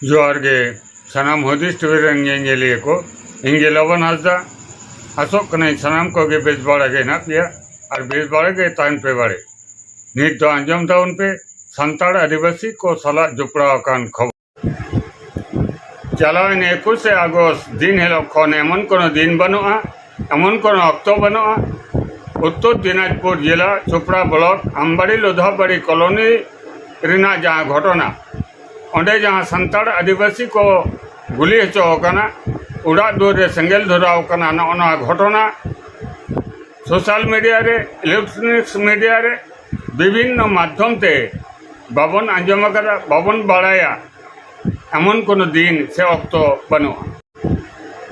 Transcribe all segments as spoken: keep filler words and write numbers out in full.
ᱡᱚᱦᱟᱨ ᱜᱮ ᱥᱟᱱᱟᱢ ᱦᱩᱫᱤᱥ ᱴᱤᱵᱷᱤ ᱨᱮᱱ ᱧᱮᱧᱮᱞᱤᱭᱟᱹ ᱠᱚ᱾ ᱤᱧ ᱜᱮ ᱞᱚᱵᱚᱱ ᱦᱟᱸᱥᱫᱟ᱾ ᱟᱥᱚᱜ ᱠᱟᱹᱱᱟᱹᱧ ᱥᱟᱱᱟᱢ ᱠᱚᱜᱮ ᱵᱮᱥ ᱵᱟᱲᱟ ᱜᱮ ᱦᱮᱱᱟᱜ ᱯᱮᱭᱟ ᱟᱨ ᱵᱮᱥ ᱵᱟᱲᱟ ᱜᱮ ᱛᱟᱦᱮᱱ ᱯᱮ ᱵᱟᱲᱮ᱾ ᱱᱤᱛ ᱫᱚ ᱟᱸᱡᱚᱢ ᱛᱟᱵᱚᱱ ᱯᱮ ᱥᱟᱱᱛᱟᱲ ᱟᱹᱫᱤᱵᱟᱹᱥᱤ ᱠᱚ ᱥᱟᱞᱟᱜ ᱡᱚᱯᱲᱟᱣ ᱟᱠᱟᱱ ᱠᱷᱚᱵᱚᱨ᱾ ᱪᱟᱞᱟᱣᱮᱱ ᱮᱠᱩᱥᱮ ᱟᱜᱚᱥᱴ ᱫᱤᱱ ᱦᱤᱞᱳᱜ ᱠᱷᱚᱱ ᱮᱢᱚᱱ ᱠᱳᱱᱳ ᱫᱤᱱ ᱵᱟᱹᱱᱩᱜᱼᱟ, ᱮᱢᱚᱱ ᱠᱳᱱᱳ ᱚᱠᱛᱚ ᱵᱟᱹᱱᱩᱜᱼᱟ᱾ ᱩᱛᱛᱚᱨ ᱫᱤᱱᱟᱡᱽᱯᱩᱨ ᱡᱮᱞᱟ ᱪᱳᱯᱲᱟ ᱵᱞᱚᱠ ᱟᱢᱵᱟᱲᱤ ᱞᱳᱫᱷᱟᱵᱟᱲᱤ ᱠᱚᱞᱚᱱᱤ ᱨᱮᱱᱟᱜ ᱡᱟᱦᱟᱸ ᱜᱷᱚᱴᱚᱱᱟ, ᱚᱸᱰᱮ ᱡᱟᱦᱟᱸ ᱥᱟᱱᱛᱟᱲ ᱟᱹᱫᱤᱵᱟᱹᱥᱤ ᱠᱚ ᱜᱩᱞᱤ ᱦᱚᱪᱚ ᱟᱠᱟᱱᱟ, ᱚᱲᱟᱜ ᱫᱩᱣᱟᱹᱨ ᱨᱮ ᱥᱮᱸᱜᱮᱞ ᱫᱷᱚᱨᱟᱣ ᱟᱠᱟᱱᱟ, ᱱᱚᱜᱼᱚ ᱱᱚᱣᱟ ᱜᱷᱚᱴᱚᱱᱟ ᱥᱳᱥᱟᱞ ᱢᱤᱰᱤᱭᱟ ᱨᱮ, ᱤᱞᱮᱠᱴᱨᱚᱱᱤᱠᱥ ᱢᱤᱰᱤᱭᱟ ᱨᱮ ᱵᱤᱵᱷᱤᱱᱱᱚ ᱢᱟᱫᱽᱫᱷᱚᱢ ᱛᱮ ᱵᱟᱵᱚᱱ ᱟᱸᱡᱚᱢ ᱟᱠᱟᱫᱟ, ᱵᱟᱵᱚᱱ ᱵᱟᱲᱟᱭᱟ, ᱮᱢᱚᱱ ᱠᱳᱱᱳ ᱫᱤᱱ ᱥᱮ ᱚᱠᱛᱚ ᱵᱟᱹᱱᱩᱜᱼᱟ᱾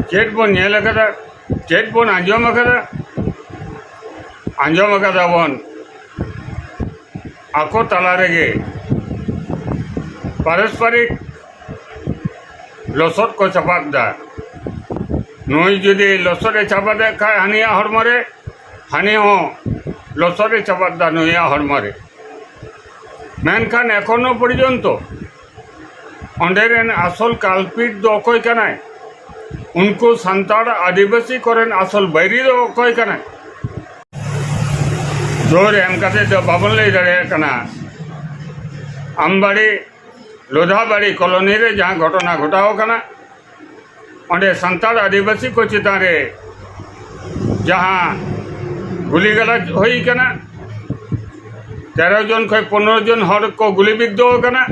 ᱪᱮᱫ ᱵᱚᱱ ᱧᱮᱞ ᱟᱠᱟᱫᱟ, ᱪᱮᱫ ᱵᱚᱱ ᱟᱸᱡᱚᱢ ᱟᱠᱟᱫᱟ, ᱟᱸᱡᱚᱢ ᱟᱠᱟᱫᱟ ᱵᱚᱱ ᱟᱠᱚ ᱛᱟᱞᱟ ᱨᱮᱜᱮ ᱯᱟᱨᱚᱥᱯᱚᱨᱤᱠ ᱞᱚᱥᱚᱫ ᱠᱚ ᱪᱟᱯᱟᱫ ᱮᱫᱟ᱾ ᱱᱩᱭ ᱡᱩᱫᱤ ᱞᱚᱥᱚᱫ ᱮ ᱪᱟᱯᱟᱫᱮᱫ ᱠᱷᱟᱡ ᱦᱟᱹᱱᱤᱭᱟᱜ ᱦᱚᱲᱢᱚ ᱨᱮ, ᱦᱟᱹᱱᱤ ᱦᱚᱸ ᱞᱚᱥᱚᱫ ᱮ ᱪᱟᱯᱟᱫ ᱮᱫᱟ ᱱᱩᱭᱟᱜ ᱦᱚᱲᱢᱚ ᱨᱮ᱾ ᱢᱮᱱᱠᱷᱟᱱ ᱮᱠᱷᱚᱱᱳ ᱯᱚᱨᱡᱚᱱᱛᱚ ᱚᱸᱰᱮ ᱨᱮᱱ ᱟᱥᱚᱞ culprit ᱫᱚ ᱚᱠᱚᱭ ᱠᱟᱱᱟᱭ? ᱩᱱᱠᱩ ᱥᱟᱱᱛᱟᱲ ᱟᱹᱫᱤᱵᱟᱹᱥᱤ ᱠᱚᱨᱮᱱ ᱟᱥᱚᱞ ᱵᱟᱹᱭᱨᱤ ᱫᱚ ᱚᱠᱚᱭ ᱠᱟᱱᱟᱭ? ᱡᱳᱨ ᱮᱢ ᱠᱟᱛᱮ ᱫᱚ ᱵᱟᱵᱚᱱ ᱞᱟᱹᱭ ᱫᱟᱲᱮᱭᱟᱜ ᱠᱟᱱᱟ᱾ ᱟᱢᱵᱟᱲᱤ ᱞᱳᱫᱷᱟᱵᱟᱲᱤ ᱠᱚᱞᱚᱱᱤ ᱨᱮ ᱡᱟᱦᱟᱸ ᱜᱷᱚᱴᱚᱱᱟ ᱜᱷᱚᱴᱟᱣ ᱟᱠᱟᱱᱟ, ᱚᱸᱰᱮ ᱥᱟᱱᱛᱟᱲ ᱟᱹᱫᱤᱵᱟᱹᱥᱤ ᱠᱚ ᱪᱮᱛᱟᱱ ᱨᱮ ᱡᱟᱦᱟᱸ ᱜᱩᱞᱤ ᱜᱟᱞᱚᱪ ᱦᱩᱭ ᱟᱠᱟᱱᱟ, ᱛᱮᱨᱚ ᱡᱚᱱ ᱠᱷᱚᱱ ᱯᱚᱱᱨᱚ ᱡᱚᱱ ᱦᱚᱲ ᱠᱚ ᱜᱩᱞᱤ ᱵᱤᱫᱽᱫᱷᱚ ᱟᱠᱟᱱᱟ,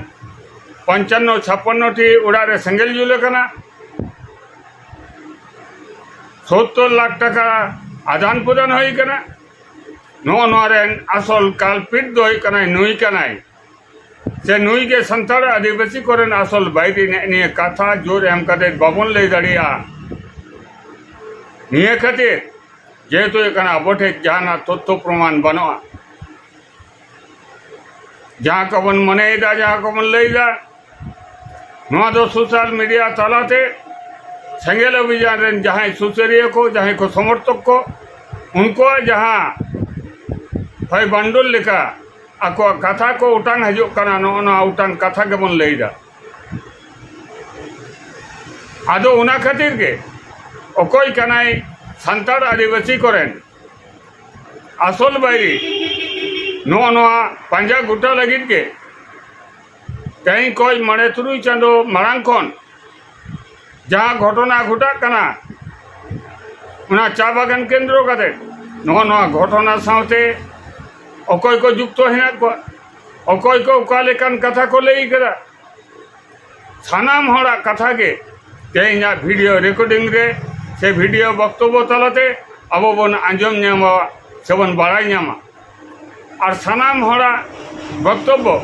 ᱯᱚᱧᱪᱟᱱᱱᱚ ᱪᱷᱟᱯᱟᱱᱱᱚ ᱴᱤ ᱚᱲᱟᱜ ᱨᱮ ᱥᱮᱸᱜᱮᱞ ᱡᱩᱞ ᱟᱠᱟᱱᱟ, ᱥᱳᱛᱛᱳᱨ ᱞᱟᱠᱷ ᱴᱟᱠᱟ ᱟᱫᱟᱱ ᱯᱨᱚᱫᱟᱱ ᱦᱩᱭ ᱟᱠᱟᱱᱟ᱾ ᱱᱚᱜᱼᱚ ᱱᱚᱣᱟ ᱨᱮᱱ ᱟᱥᱚᱞ culprit ᱫᱚ ᱦᱩᱭᱩᱜ ᱠᱟᱱᱟᱭ, ᱱᱩᱭ ᱠᱟᱱᱟᱭ᱾ ᱥᱮ ᱱᱩᱭ ᱜᱮ ᱥᱟᱱᱛᱟᱲ ᱟᱹᱫᱤᱵᱟᱹᱥᱤ ᱠᱚᱨᱮᱱ ᱟᱥᱚᱞ ᱵᱟᱹᱭᱨᱤ᱾ ᱱᱮᱜᱼᱮ ᱱᱤᱭᱟᱹ ᱠᱟᱛᱷᱟ ᱡᱳᱨ ᱮᱢ ᱠᱟᱛᱮ ᱵᱟᱵᱚᱱ ᱞᱟᱹᱭ ᱫᱟᱲᱮᱭᱟᱜᱼᱟ᱾ ᱱᱤᱭᱟᱹ ᱠᱷᱟᱹᱛᱤᱨ ᱡᱮᱦᱮᱛᱩ ᱦᱩᱭᱩᱜ ᱠᱟᱱᱟ ᱟᱵᱚ ᱴᱷᱮᱱ ᱡᱟᱦᱟᱱᱟᱜ ᱛᱚᱛᱛᱷᱚ ᱯᱨᱚᱢᱟᱱ ᱵᱟᱹᱱᱩᱜᱼᱟ᱾ ᱡᱟᱦᱟᱸ ᱠᱚᱵᱚᱱ ᱢᱚᱱᱮᱭᱮᱫᱟ, ᱡᱟᱦᱟᱸ ᱠᱚᱵᱚᱱ ᱞᱟᱹᱭᱫᱟ, ᱱᱚᱣᱟ ᱫᱚ ᱥᱳᱥᱟᱞ ᱢᱤᱰᱤᱭᱟ ᱛᱟᱞᱟᱛᱮ ᱥᱮᱸᱜᱮᱞ ᱚᱵᱷᱤᱡᱟᱱ ᱨᱮᱱ ᱡᱟᱦᱟᱸᱭ ᱥᱩᱥᱟᱹᱨᱤᱭᱟᱹ ᱠᱚ, ᱡᱟᱦᱟᱸᱭ ᱠᱚ ᱥᱚᱢᱚᱨᱛᱷᱚᱠ ᱠᱚ, ᱩᱱᱠᱩᱣᱟᱜ ᱡᱟᱦᱟᱸ ᱦᱚᱭ ᱵᱟᱱᱰᱳᱞ ᱞᱮᱠᱟ ᱟᱠᱚᱣᱟᱜ ᱠᱟᱛᱷᱟ ᱠᱚ ᱚᱴᱟᱝ ᱦᱤᱡᱩᱜ ᱠᱟᱱᱟ, ᱱᱚᱜᱼᱚ ᱱᱚᱣᱟ ᱚᱴᱟᱝ ᱠᱟᱛᱷᱟ ᱜᱮᱵᱚᱱ ᱞᱟᱹᱭᱫᱟ᱾ ᱟᱫᱚ ᱚᱱᱟ ᱠᱷᱟᱹᱛᱤᱨ ᱜᱮ ᱚᱠᱚᱭ ᱠᱟᱱᱟᱭ ᱥᱟᱱᱛᱟᱲ ᱟᱹᱫᱤᱵᱟᱹᱥᱤ ᱠᱚᱨᱮᱱ ᱟᱥᱚᱞ ᱵᱟᱹᱭᱨᱤ, ᱱᱚᱜᱼᱚ ᱱᱚᱣᱟ ᱯᱟᱸᱡᱟ ᱜᱚᱴᱟ ᱞᱟᱹᱜᱤᱫ ᱜᱮ ᱛᱮᱦᱮᱧ ᱠᱷᱚᱱ ᱢᱚᱬᱮ ᱛᱩᱨᱩᱭ ᱪᱟᱸᱫᱚ ᱢᱟᱲᱟᱝ ᱠᱷᱚᱱ ᱡᱟᱦᱟᱸ ᱜᱷᱚᱴᱚᱱᱟ ᱜᱷᱚᱴᱟᱜ ᱠᱟᱱᱟ, ᱚᱱᱟ ᱪᱟ ᱵᱟᱜᱟᱱ ᱠᱮᱱᱫᱨᱚ ᱠᱟᱛᱮ ᱱᱚᱜᱼᱚ ᱱᱚᱣᱟ ᱜᱷᱚᱴᱚᱱᱟ ᱥᱟᱶᱛᱮ ᱚᱠᱚᱭ ᱠᱚ ᱡᱩᱠᱛᱚ ᱦᱮᱱᱟᱜ ᱠᱚᱣᱟ, ᱚᱠᱚᱭ ᱠᱚ ᱚᱠᱟ ᱞᱮᱠᱟᱱ ᱠᱟᱛᱷᱟ ᱠᱚ ᱞᱟᱹᱭ ᱠᱟᱫᱟ, ᱥᱟᱱᱟᱢ ᱦᱚᱲᱟᱜ ᱠᱟᱛᱷᱟ ᱜᱮ ᱛᱮᱦᱮᱧᱟᱜ ᱵᱷᱤᱰᱤᱭᱳ ᱨᱮᱠᱚᱨᱰᱤᱝ ᱨᱮ ᱥᱮ ᱵᱷᱤᱰᱤᱭᱳ ᱵᱚᱠᱛᱚᱵᱵᱚ ᱛᱟᱞᱟᱛᱮ ᱟᱵᱚ ᱵᱚᱱ ᱟᱸᱡᱚᱢ ᱧᱟᱢᱟ ᱥᱮᱵᱚᱱ ᱵᱟᱲᱟᱭ ᱧᱟᱢᱟ᱾ ᱟᱨ ᱥᱟᱱᱟᱢ ᱦᱚᱲᱟᱜ ᱵᱚᱠᱛᱚᱵᱵᱚ,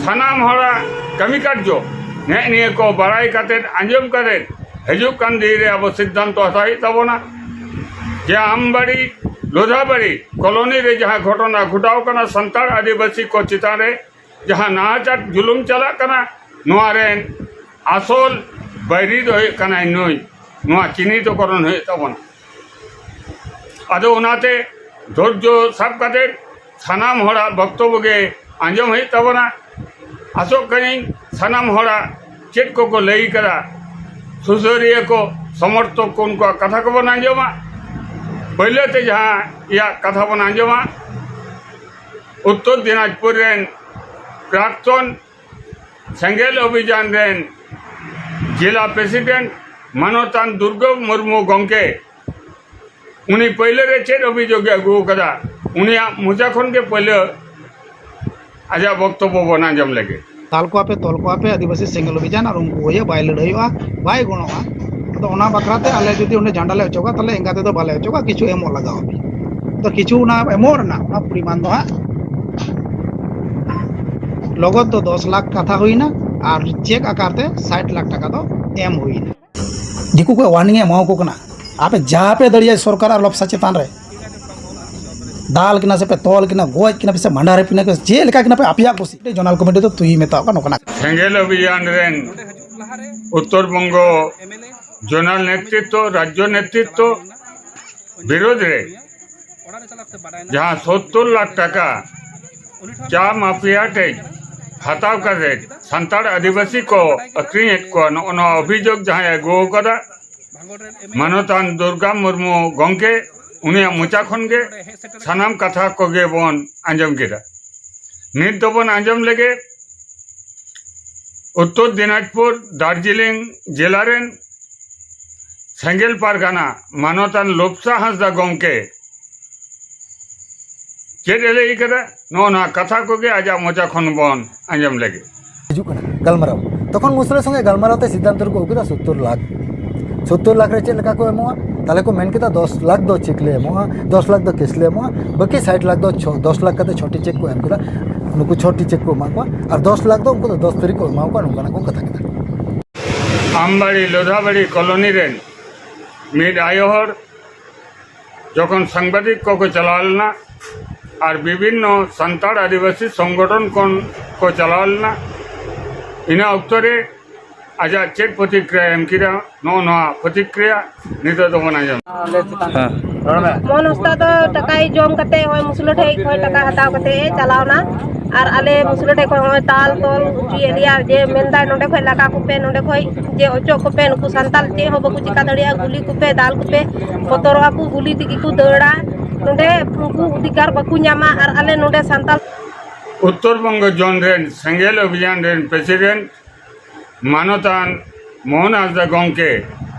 ᱥᱟᱱᱟᱢ ᱦᱚᱲᱟᱜ ᱠᱟᱹᱢᱤ ᱠᱟᱨᱡᱚ, ᱱᱮᱜᱼᱮ ᱱᱤᱭᱟᱹ ᱠᱚ ᱵᱟᱲᱟᱭ ᱠᱟᱛᱮᱫ, ᱟᱸᱡᱚᱢ ᱠᱟᱛᱮᱫ, ᱦᱤᱡᱩᱜ ᱠᱟᱱ ᱫᱤᱱ ᱨᱮ ᱟᱵᱚ ᱥᱤᱫᱽᱫᱷᱟᱱᱛᱚ ᱦᱟᱛᱟᱣ ᱦᱩᱭᱩᱜ ᱛᱟᱵᱚᱱᱟ ᱡᱮ ᱟᱢᱵᱟᱲᱤ ᱞᱳᱫᱷᱟᱵᱟᱲᱤ ᱠᱚᱞᱚᱱᱤ ᱨᱮ ᱡᱟᱦᱟᱸ ᱜᱷᱚᱴᱚᱱᱟ ᱜᱷᱚᱴᱟᱣ ᱠᱟᱱᱟ ᱥᱟᱱᱛᱟᱲ ᱟᱹᱫᱤᱵᱟᱹᱥᱤ ᱠᱚ ᱪᱮᱛᱟᱱ ᱨᱮ, ᱡᱟᱦᱟᱸ ᱱᱟᱦᱟᱪᱟᱨ ᱡᱩᱞᱩᱢ ᱪᱟᱞᱟᱜ ᱠᱟᱱᱟ, ᱱᱚᱣᱟ ᱨᱮᱱ ᱟᱥᱚᱞ ᱵᱟᱹᱭᱨᱤ ᱫᱚ ᱦᱩᱭᱩᱜ ᱠᱟᱱᱟᱭ ᱱᱩᱭ᱾ ᱱᱚᱣᱟ ᱪᱤᱱᱦᱤᱛᱚᱠᱚᱨᱚᱱ ᱦᱩᱭᱩᱜ ᱛᱟᱵᱚᱱᱟ᱾ ᱟᱫᱚ ᱚᱱᱟᱛᱮ ᱫᱷᱳᱨᱡᱚ ᱥᱟᱵ ᱠᱟᱛᱮ ᱥᱟᱱᱟᱢ ᱦᱚᱲᱟᱜ ᱵᱚᱠᱛᱚᱵᱵᱚ ᱜᱮ ᱟᱸᱡᱚᱢ ᱦᱩᱭᱩᱜ ᱛᱟᱵᱚᱱᱟ᱾ ᱟᱥᱚᱜ ᱠᱟᱹᱱᱟᱹᱧ ᱥᱟᱱᱟᱢ ᱦᱚᱲᱟᱜ ᱪᱮᱫ ᱠᱚᱠᱚ ᱞᱟᱹᱭ ᱠᱟᱫᱟ, ᱥᱩᱥᱟᱹᱨᱤᱭᱟᱹ ᱠᱚ, ᱥᱚᱢᱚᱨᱛᱷᱚᱠ ᱠᱚ, ᱩᱱᱠᱩᱣᱟᱜ ᱠᱟᱛᱷᱟ ᱠᱚᱵᱚᱱ ᱟᱸᱡᱚᱢᱟ᱾ ᱯᱳᱭᱞᱳ ᱛᱮ ᱡᱟᱦᱟᱸ ᱤᱭᱟᱜ ᱠᱟᱛᱷᱟ ᱵᱚᱱ ᱟᱸᱡᱚᱢᱟ, ᱩᱛᱛᱚᱨ ᱫᱤᱱᱟᱡᱽᱯᱩᱨ ᱨᱮᱱ ᱯᱨᱟᱠᱛᱚᱱ ᱥᱮᱸᱜᱮᱞ ᱚᱵᱷᱤᱡᱟᱱ ᱨᱮᱱ ᱡᱮᱞᱟ ᱯᱨᱮᱥᱤᱰᱮᱱᱴ ᱢᱟᱱᱚᱛᱟᱱ ᱫᱩᱨᱜᱟᱹ ᱢᱩᱨᱢᱩ ᱜᱚᱢᱠᱮ, ᱩᱱᱤ ᱯᱟᱹᱭᱞᱟᱹ ᱨᱮ ᱪᱮᱫ ᱚᱵᱷᱤᱡᱳᱜᱽ ᱮ ᱟᱹᱜᱩ ᱟᱠᱟᱫᱟ, ᱩᱱᱤᱭᱟᱜ ᱢᱚᱪᱟ ᱠᱷᱚᱱ ᱜᱮ ᱯᱟᱹᱭᱞᱟᱹ ᱟᱡᱟᱜ ᱵᱚᱠᱛᱚᱵᱵᱚ ᱵᱚᱱ ᱟᱸᱡᱚᱢ ᱞᱮᱜᱮ᱾ ᱫᱟᱞ ᱠᱚᱣᱟ ᱯᱮ, ᱛᱚᱞ ᱠᱚᱣᱟ ᱯᱮ ᱟᱹᱫᱤᱵᱟᱹᱥᱤ ᱥᱮᱸᱜᱮᱞ ᱚᱵᱷᱤᱡᱟᱱ, ᱟᱨ ᱩᱱᱠᱩ ᱦᱚᱭᱮ ᱵᱟᱭ ᱞᱟᱹᱲᱦᱟᱹᱭᱚᱜᱼᱟ, ᱵᱟᱭ ᱜᱚᱲᱚᱜᱼᱟ᱾ ᱟᱫᱚ ᱚᱱᱟ ᱵᱟᱠᱷᱨᱟ ᱛᱮ ᱟᱞᱮ ᱡᱩᱫᱤ ᱚᱸᱰᱮ ᱡᱷᱟᱱᱰᱟ ᱞᱮ ᱚᱪᱚᱜᱟ, ᱛᱟᱦᱞᱮ ᱮᱸᱜᱟ ᱛᱮᱫᱚ ᱵᱟᱞᱮ ᱚᱪᱚᱜᱟ, ᱠᱤᱪᱷᱩ ᱮᱢᱚᱜ ᱞᱟᱜᱟᱣ ᱟᱯᱮᱭᱟ᱾ ᱟᱫᱚ ᱠᱤᱪᱷᱩ ᱚᱱᱟ ᱮᱢᱚᱜ ᱨᱮᱱᱟᱜ ᱚᱱᱟ ᱯᱚᱨᱤᱢᱟᱱ ᱫᱚ ᱦᱟᱸᱜ ᱞᱚᱜᱚᱫ ᱫᱚ ᱫᱚᱥ ᱞᱟᱠᱷ ᱠᱟᱛᱷᱟ ᱦᱩᱭᱱᱟ, ᱟᱨ ᱪᱮᱠ ᱟᱠᱟᱨ ᱛᱮ ᱥᱟᱴ ᱞᱟᱠᱷ ᱴᱟᱠᱟ ᱫᱚ ᱮᱢ ᱦᱩᱭᱱᱟ᱾ ᱫᱤᱠᱩ ᱠᱚ ᱣᱟᱨᱱᱤᱝ ᱮ ᱮᱢᱟᱣᱟᱠᱚ ᱠᱟᱱᱟ, ᱟᱯᱮ ᱡᱟᱦᱟᱸ ᱯᱮ ᱫᱟᱲᱮᱭᱟᱜᱼᱟ ᱥᱚᱨᱠᱟᱨ ᱟᱨ ᱞᱚᱯᱥᱟ ᱪᱮᱛᱟᱱ ᱨᱮ, ᱫᱟᱞ ᱠᱤᱱᱟ ᱥᱮ ᱯᱮ ᱛᱚᱞ ᱠᱤᱱᱟ, ᱜᱚᱡ ᱠᱤᱱᱟ ᱯᱮ ᱥᱮ ᱢᱟᱸᱰᱟ ᱨᱮ ᱯᱤᱱᱟ ᱯᱮ, ᱪᱮᱫ ᱞᱮᱠᱟ ᱠᱤᱱᱟ ᱯᱮ ᱟᱯᱮᱭᱟᱜ ᱠᱩᱥᱤ᱾ ᱡᱚᱱᱟᱞ ᱠᱚᱢᱤᱴᱤ ᱫᱚ ᱛᱩᱭ ᱢᱮᱛᱟᱣᱟᱜ ᱠᱟᱱᱟ ᱱᱚᱝᱠᱟᱱᱟᱜ᱾ ᱥᱮᱸᱜᱮᱞ ᱚᱵᱷᱤᱡᱟᱱ ᱨᱮᱱ ᱩᱛᱛᱚᱨ ᱵᱚᱝᱜᱚ ᱡᱚᱱᱟᱞ ᱱᱮᱛᱨᱤᱛᱛᱚ, ᱨᱟᱡᱽᱡᱚ ᱱᱮᱛᱨᱤᱛᱛᱚ ᱵᱤᱨᱳᱫᱷ ᱨᱮ ᱡᱟᱦᱟᱸ ᱥᱚᱛᱛᱚᱨ ᱞᱟᱠᱷ ᱴᱟᱠᱟ ᱪᱟ ᱢᱟᱯᱷᱤᱭᱟ ᱴᱷᱮᱡ ᱦᱟᱛᱟᱣ ᱠᱟᱛᱮ ᱥᱟᱱᱛᱟᱲ ᱟᱹᱫᱤᱵᱟᱹᱥᱤ ᱠᱚ ᱟᱹᱠᱷᱨᱤᱧᱮᱫ ᱠᱚᱣᱟ, ᱱᱚᱜᱼᱚ ᱱᱚᱣᱟ ᱚᱵᱷᱤᱡᱳᱜᱽ ᱡᱟᱦᱟᱸᱭ ᱟᱹᱜᱩ ᱟᱠᱟᱫᱟ, ᱢᱟᱱᱚᱛᱟᱱ ᱫᱩᱨᱜᱟ ᱢᱩᱨᱢᱩ ᱜᱚᱢᱠᱮ, ᱩᱱᱤᱭᱟᱜ ᱢᱚᱪᱟ ᱠᱷᱚᱱ ᱜᱮ ᱥᱟᱱᱟᱢ ᱠᱟᱛᱷᱟ ᱠᱚᱜᱮ ᱵᱚᱱ ᱟᱸᱡᱚᱢ ᱠᱮᱫᱟ᱾ ᱱᱤᱛ ᱫᱚᱵᱚᱱ ᱟᱸᱡᱚᱢ ᱞᱮᱜᱮ ᱩᱛᱛᱚᱨ ᱫᱤᱱᱟᱡᱽᱯᱩᱨ ᱫᱟᱨᱡᱤᱞᱤᱝ ᱡᱮᱞᱟ ᱨᱮᱱ ᱥᱮᱸᱜᱮᱞ ᱯᱟᱨᱜᱟᱱᱟ ᱢᱟᱱᱚᱛᱟᱱ ᱞᱳᱯᱥᱟ ᱦᱟᱸᱥᱫᱟ ᱜᱚᱢᱠᱮ ᱪᱮᱫ ᱮ ᱞᱟᱹᱭ ᱠᱟᱫᱟ, ᱱᱚᱜᱼᱚ ᱱᱚᱣᱟ ᱠᱟᱛᱷᱟ ᱠᱚᱜᱮ ᱟᱡᱟᱜ ᱢᱚᱪᱟ ᱠᱷᱚᱱ ᱵᱚᱱ ᱟᱸᱡᱚᱢ ᱞᱮᱜᱮ᱾ ᱦᱤᱡᱩᱜ ᱠᱟᱱᱟ ᱜᱟᱞᱢᱟᱨᱟᱣ᱾ ᱛᱚᱠᱷᱚᱱ ᱢᱩᱥᱞᱟᱹ ᱥᱚᱸᱜᱮ ᱜᱟᱞᱢᱟᱨᱟᱣ ᱛᱮ ᱥᱤᱫᱽᱫᱷᱟᱱᱛᱚ ᱨᱮᱠᱚ ᱟᱹᱜᱩ ᱠᱮᱫᱟ ᱥᱳᱛᱛᱳᱨ ᱞᱟᱠᱷ᱾ ᱥᱳᱛᱛᱳᱨ ᱞᱟᱠᱷ ᱨᱮ ᱪᱮᱫ ᱞᱮᱠᱟ ᱠᱚ ᱮᱢᱚᱜᱼᱟ? ᱛᱟᱦᱞᱮ ᱠᱚ ᱢᱮᱱ ᱠᱮᱫᱟ ᱫᱚᱥ ᱞᱟᱠᱷ ᱫᱚ ᱪᱮᱠ ᱞᱮ ᱮᱢᱚᱜᱼᱟ, ᱫᱚᱥ ᱞᱟᱠᱷ ᱫᱚ ᱠᱮᱥ ᱞᱮ ᱮᱢᱚᱜᱼᱟ, ᱵᱟᱹᱠᱤ ᱥᱟᱴ ᱞᱟᱠᱷ ᱫᱚ ᱪᱷᱚ ᱫᱚᱥ ᱞᱟᱠᱷ ᱠᱟᱛᱮ ᱪᱷᱚᱴᱤ ᱪᱮᱠ ᱠᱚ ᱮᱢ ᱠᱮᱫᱟ᱾ ᱱᱩᱠᱩ ᱪᱷᱚᱴᱤ ᱪᱮᱠ ᱠᱚ ᱮᱢᱟ ᱠᱚᱣᱟ ᱟᱨ ᱫᱚᱥ ᱞᱟᱠᱷ ᱫᱚ ᱩᱱᱠᱩ ᱫᱚ ᱫᱚᱥ ᱛᱟᱹᱨᱤᱠᱷ ᱠᱚ ᱮᱢᱟ ᱠᱚᱣᱟ, ᱱᱚᱝᱠᱟᱱᱟᱜ ᱠᱚ ᱠᱟᱛᱷᱟ ᱠᱮᱫᱟ᱾ ᱟᱢᱵᱟᱲᱤ ᱞᱳᱫᱷᱟᱵᱟᱲᱤ ᱠᱚᱞᱚᱱᱤ ᱨᱮᱱ ᱢᱤᱫ ᱟᱭᱳ ᱦᱚᱲ ᱡᱚᱠᱷᱚᱱ ᱥᱟᱝᱵᱟᱫᱤᱠ ᱠᱚᱠᱚ ᱪᱟᱞᱟᱣ ᱞᱮᱱᱟ ᱟᱨ ᱵᱤᱵᱷᱤᱱᱱᱚ ᱥᱟᱱᱛᱟᱲ ᱟᱹᱫᱤᱵᱟᱹᱥᱤ ᱥᱚᱝᱜᱚᱴᱷᱚᱱ ᱠᱷᱚᱱ ᱠᱚ ᱪᱟᱞᱟᱣ ᱞᱮᱱᱟ, ᱤᱱᱟᱹ ᱚᱠᱛᱚ ᱨᱮ ᱟᱡᱟᱜ ᱪᱮᱫ ᱯᱨᱚᱛᱤᱠᱨᱤᱭᱟ ᱮᱢ ᱠᱮᱫᱟ, ᱱᱚᱜᱼᱚ ᱱᱚᱣᱟ ᱯᱨᱚᱛᱤᱠᱨᱤᱭᱟ ᱱᱤᱛᱚᱜ ᱫᱚᱵᱚᱱ ᱟᱸᱡᱚᱢ᱾ ᱦᱮᱸ᱾ ᱢᱳᱦᱚᱱ ᱦᱟᱸᱥᱫᱟ ᱫᱚ ᱴᱟᱠᱟᱭ ᱡᱚᱢ ᱠᱟᱛᱮ ᱦᱚᱸᱜᱼᱚᱭ ᱢᱩᱥᱞᱟᱹ ᱴᱷᱮᱡ ᱠᱷᱚᱱ ᱴᱟᱠᱟ ᱦᱟᱛᱟᱣ ᱠᱟᱛᱮ ᱮ ᱪᱟᱞᱟᱣᱱᱟ᱾ ᱟᱨ ᱟᱞᱮ ᱢᱩᱥᱞᱟᱹ ᱴᱷᱮᱡ ᱠᱷᱚᱱ ᱦᱚᱸᱜᱼᱚᱭ ᱫᱟᱞ ᱛᱚᱞ ᱦᱚᱪᱚᱭᱮᱫ ᱞᱮᱭᱟ ᱡᱮ ᱢᱮᱱᱫᱟᱭ ᱱᱚᱸᱰᱮ ᱠᱷᱚᱡ ᱞᱟᱜᱟ ᱠᱚᱯᱮ, ᱱᱚᱸᱰᱮ ᱠᱷᱚᱡ ᱡᱮ ᱚᱪᱚᱜ ᱠᱚᱯᱮ, ᱱᱩᱠᱩ ᱥᱟᱱᱛᱟᱞ ᱪᱮᱫ ᱦᱚᱸ ᱵᱟᱠᱚ ᱪᱤᱠᱟ ᱫᱟᱲᱮᱭᱟᱜᱼᱟ, ᱜᱩᱞᱤ ᱠᱚᱯᱮ, ᱫᱟᱞ ᱠᱚᱯᱮ, ᱵᱚᱛᱚᱨᱚᱜᱼᱟ ᱠᱚ, ᱜᱩᱞᱤ ᱛᱮᱜᱮ ᱠᱚ ᱫᱟᱹᱲᱟ᱾ ᱱᱚᱸᱰᱮ ᱩᱱᱠᱩ ᱚᱫᱷᱤᱠᱟᱨ ᱵᱟᱠᱚ ᱧᱟᱢᱟ᱾ ᱟᱨ ᱟᱞᱮ ᱱᱚᱸᱰᱮ ᱥᱟᱱᱛᱟᱞ ᱩᱛᱛᱚᱨ ᱵᱚᱝᱜᱚ ᱡᱳᱱ ᱨᱮᱱ ᱥᱮᱸᱜᱮᱞ ᱚᱵᱷᱤᱡᱟᱱ ᱨᱮᱱ ᱯᱨᱮᱥᱤᱰᱮᱱᱴ ᱢᱟᱱᱚᱛᱟᱱ ᱢᱳᱦᱚᱱ ᱦᱟᱸᱥᱫᱟ ᱜᱚᱢᱠᱮ